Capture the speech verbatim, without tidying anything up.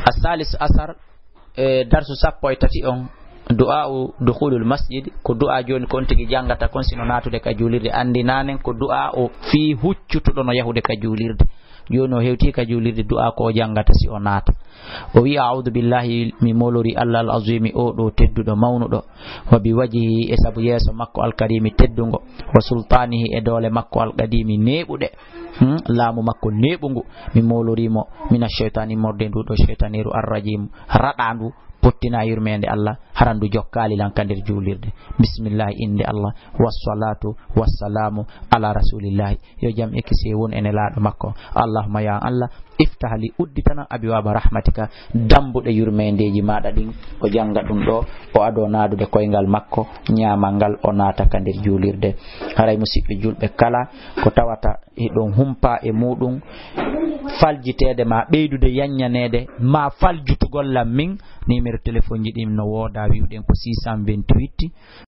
Asalis asar, e darsu sappo e tati on, du'a'u dukhulul masjid, ko du'a jooni kon tigi jangata kon sino naatude ka juulirde. Anndinanen ko du'a o fii huccutuɗo no yahude ka juulirde. Jooni o hewti ka juulirde, du'a ko o jangata si o naata. O wi'i, "A'udhu billahi, mi molori Allah al-azimi, o ɗo tedduɗo mawnuɗo, wa bi wajhihi, e sabu yeeso makko alkarimi teddungo, wa sultanihi, e doole makko alqadimi neeɓuɗe, hmm, laamu makko neeɓungu, mi molori mo, mina shaytani, morde ndu ɗo shaytaniru arrajim, raɗandu, pottina yurmeende Allah, harandu jokkaali lan ka nder juulirde. Bismillah, innde Allah, wassalatu wassalamu ala rasulillahi." Yo jam e kisiyee won e nelaaɗo makko. "Allahumma, ya Allah, iftah li, udditana, abiwaaba rahmatika, dambuɗe yurmeendeeji maaɗa ɗin." O jannga ɗum ɗo, o adoo naadude koyngal makko, ñaamal ngal, o naata ka nder juulirde. Haray, musiɓɓe julɓe, kala ko tawata hiɗon humpa e muɗum, faljiteede ma ɓeydude yanñaneede, ma faljutugol lan min, numéro téléphone ji ɗin no wooda, wi'uɗen ko six cent vingt-huit,